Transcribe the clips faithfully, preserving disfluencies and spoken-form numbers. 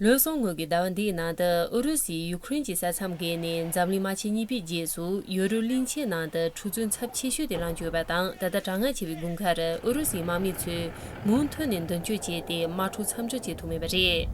ལོ་གསུམ་སྔོན་གྱི་ཟླ་བ་འདིའི་ནང་དུ་ཨུ་རུ་སུས་ཡུ་ཁུ་རེན་གྱི་ས་མཚམས་བརྒལ་ནས་འཛམ་གླིང་དམག་ཆེན་གཉིས་པའི་རྗེས་སུ་ཡོ་རོབ་གླིང་ཆེན་ནང་དུ་འཁྲུག་རྩོད་ཚབས་ཆེ་ཤོས་དེ་བསླངས་ཡོད་པ་དང་། ད་ལྟ་གྲང་ངར་ཆེ་བའི་དགུན་ཁར་ཨུ་རུ་སུའི་དམག་མི་ཚོས་མུ་མཐུད་ནས་མདུན་སྐྱོད་བྱས་ཏེ་དམག་འཁྲུག་མཚམས་འཇོག་བྱེད་ཐུབ་མེད་པ་རེད།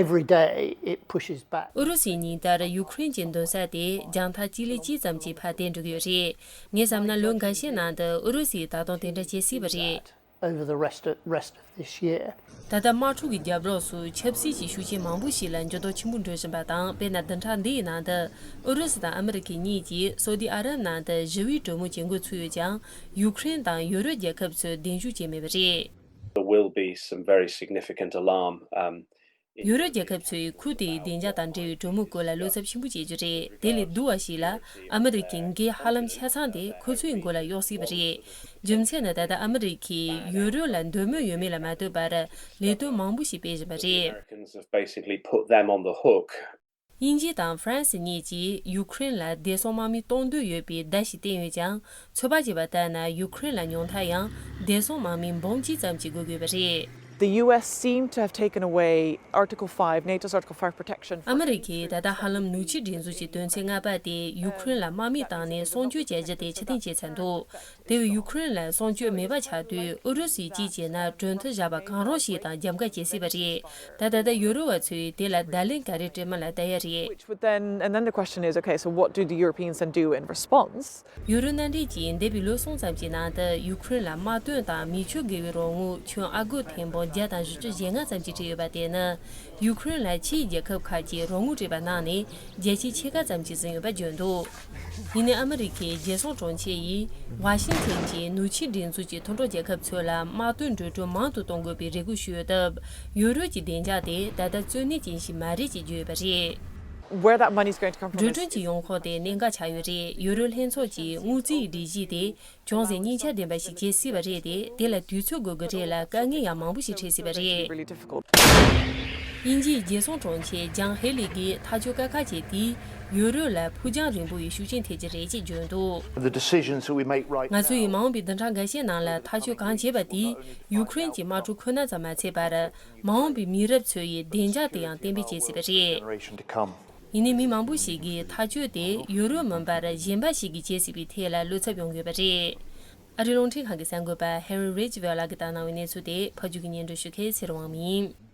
Every day it pushes back. ཨུ་རུ་སུས་ཉིན་ལྟར་ཡུ་ཁུ་རེན་གྱི་མདུན་ས་དེ་རྒྱང་ཐག་སྤྱི་ལེ་གཅིག་ཙམ་གྱིས་ཕར་བཏོན་འགྲོ་གི་ཡོད་རེད། ངས་བསམ་ན་ལོ་འགའ་ཤས་ནང་དུ་ཨུ་རུ་སུས་ད་དུང་དེ་འདྲ་བྱེད་སྲིད་པ་རེད། Over the rest of, rest of this year. ད་ལྟ་དམག་འཁྲུག་གི་རྒྱབ་ལོགས་སུ་ཆབ་སྲིད་ཀྱི་ཤུགས་རྐྱེན་མང་པོ་ཞིག་ལ་འགྱུར་ལྡོག་ཆེན་པོ་འགྲོ་བཞིན་པ་དང་། དཔེར་ན་བདུན་ཕྲག་འདིའི་ནང་དུ་ཨུ་རུ་སུ་དང་ཨ་མི་རི་ཀ་གཉིས་ཀྱིས་སོ་ཏི་ཨ་རབ་ནང་དུ་ཞི་བའི་གྲོས་མོལ་བྱེད་འགོ་ཚུགས་ཡོད་ཀྱང་། ཡུ་ཁུ་རེན་དང་ཡོ་རོབ་རྒྱལ་ཁབ་ཚོས་གདན་ཞུ་བྱས་མེད་པ་རེད། There will be some very significant alarm. Um, ཡོ་རོབ་རྒྱལ་ཁབ་ཚོས་ཁུལ་དེའི་བདེ་འཇགས་དང་འབྲེལ་བའི་གྲོས་མོལ་སྐོར་ལ་བློ་འཚབ་ཆེན་པོ་བྱེད་རྒྱུ་རེད། དེ་ལས་སྡུག་པ་ཞིག་ལ། ཨ་མི་རི་ཀའི་འགན་ཧ་ལམ་ཆ་ཚང་དེ་ཁོ་ཚོའི་མགོ་ལ་གཡོགས་སྲིད་པ་རེད། རྒྱུ་མཚན་ནི། ད་ལྟ་ཨ་མི་རི་ཀས་ཡོ་རོབ་ལ་འདོད་མོས་ཡོད་མེད་ལ་མ་ལྟོས་པར་ལས་དོན་མང་པོ་ཞིག་སྤེལ་བཞིན་པ་རེད། Americans have basically put them on the hook. དབྱིན་ཇི་དང་ཧྥ་རན་སི་གཉིས་ཀྱིས་ཡུ་ཁུ་རེན་ལ་བདེ་སྲུང་དམག་མི་གཏོང་འདོད་ཡོད་པའི་བརྡ་ཞིག་བསྟན་ཡོད་ཀྱང་། ཚོད་དཔག་བྱས་པ་ལྟར་ན། ཡུ་ཁུ་རེན་ལ་ཉུང་མཐར་ཡང་བདེ་སྲུང་དམག་མི་འབུམ་གཅིག་ཙམ་ཞིག་དགོས་ཀྱི་ཡོད་པ་རེད། The U S seem to have taken away Article five, NATO's Article five protection. ཨ་མི་རི་ཀས་ད་ལྟ་ཧ་ལམ་ནུས་ཆེ་སྒྲིག་འཛུགས་ཀྱི་དོན་ཚན་ལྔ་པ་དེ་ཡུ་ཁུ་རེན་ལ་དམག་མི་བཏང་ནས་སྲུང་སྐྱོབ་བྱ་རྒྱུ་དེ་ཕྱིར་འཐེན་བྱས་ཚར་འདུག་དེ་བས་ཡུ་ཁུ་རེན་ལ་སྲུང་སྐྱོབ་མེད་པ་ཆགས་དུས། ཨུ་རུ་སུས་གཅིག་བྱས་ན་གྲོས་མཐུན་བཞག་པ་གང་རུང་ཞིག་དང་རྒྱབ་འགལ་བྱེད་སྲིད་པ་རེད། ད་ད་ལྟ་ཡོ་རོབ་པ་ཚོས་དེ་ལ་བརྡ་ལན་ག་རེ་སྤྲད་མིན་ལ་ལྟ་ཡ་རེད། Which would then, and then the question is, okay, so what do the Europeans then do in response? ཡོ་རོབ་མནའ་འབྲེལ་གྱིས་འདས་པའི་ལོ་གསུམ་ཙམ་གྱི་ནང་དུ་ཡུ་ཁུ་རེན་ལ་དམག་དོན་དང་མི་ཆོས་དགེ་བའི་རོགས་དངུལ་ཁྱོན་ཨ་སྒོར་ཐེར་འབུམ་བརྒྱ་དང་བཞི་བཅུ་ཞེ་ལྔ་ཙམ་ཞིག་སྤྲད་ཡོད་པ་དེ་ནི། ཡུ་ཁུ་རེན་ལ་ཕྱིའི་རྒྱལ་ཁབ་ཁག་གིས་རོགས་དངུལ་སྤྲད་པ་ནང་ནས་བརྒྱ་ཆའི་ཕྱེད་ཀ་ཙམ་ཞིག་ཟིན་ཡོད་པ་བརྗོད་འདུག་ཡིན་ནའི་ཨ་མི་རི་ཀའི་རྒྱལ་སྲུང་དྲུང་ཆེ་ཡིས་ཝ་ཤིང་ཊོན་གྱིས་ནུས་ཆེའི་སྒྲིག་འཛུགས་ཀྱི་མཐུན་གྲོགས་རྒྱལ་ཁབ་ཚོ་ལ་དམག་དོན་འགྲོ་གྲོན་མང་དུ་གཏོང་དགོས་པའི་རེ་སྐུལ་ཞུས་ཡོད་སྟབས། ཡོ་རོབ་ཀྱི་བདེ་འཇགས་དེ་ད་ལྟ་གཙོ་གནད་ཅན་ཞིག་མ་རེད་ཅེས་བརྗོད་ཡོད་པ་རེད། Where that money is going to come from འགྲོ་is གྲོན་གྱི་ཡོང་ཁུངས་དེ་གནད་འགག་ཆགས་ཡོད་རེད། ཡོ་རོབ་ལྷན་ཚོགས་ཀྱིས་དངུལ་རྩིས་སྒྲིག་གཞི་དེ་ཅུང་ཟད་སྙིང་རྗེ་ལྡན་པ་ཞིག་བྱེད་སྲིད་པ་རེད་དེ། དེ་ལ་དུས་ཚོད་དགོས་ཀྱི་རེད་ལ། དཀའ་ངལ་ཡང་མང་པོ་ཞིག་འཕྲད་སྲིད་པ་རེད། really difficult. དབྱིན་ཇིའི་རྒྱལ་སྲུང་དྲུང་ཆེ་ལྗང་ཧེ་ལི་གིས་ཐག་གཅོད་དཀའ་ཁག་ཅིག་དེས་ཡོ་རོབ་ལ་ཕུགས་རྒྱང་རིང་པོ་ཡི་ཤུགས་རྐྱེན་ཐེབས་ཀྱི་རེད་ཅེས་བརྗོད་འདུག The decisions that we make right ང་ཚོ་ཡིས་མ་now འོངས་པའི་བདུན་ཕྲག་འགའ་ཤས་ནང་ལ་ཐག་གཅོད་གང་བྱེད་པ་དེས་ཡུ་ཁུ་རེན་གྱི་དམག་འཁྲུག་ཁོ་ན་ཙམ་མ་ཚད་པར། མ་འོངས་པའི་མི་རབས་ཚོ་ཡི་བདེ་འཇགས་དེ་ཡང་གཏན་འབེབས་བྱེད་སྲིད་པ་རེད། generation to come. ཡིན་ནའི་མི་མང་པོ་ཞིག་གིས་ཐག་གཅོད་དེ་ཡོ་རོབ་མིན་པར་གཞན་པ་ཞིག་གིས་བྱེད་སྲིད་པའི་ཐད་ལ་བློ་འཚབ་ཡོང་གི་ཡོད་པ་རེད། ཨ་རིའི་རླུང་འཕྲིན་ཁང་གི་གསར་འགོད་པ་ཧེ་རི་རེ་ཇི་ཝེལ་ལགས་ཀྱིས་བཏང་གནང་བའི་གནས་ཚུལ་དེ་ཕབ་སྒྱུར་གྱིས་སྙན་སྒྲོན་ཞུ་མཁན་ཚེ་རིང་དབང་མོ་ཡིན།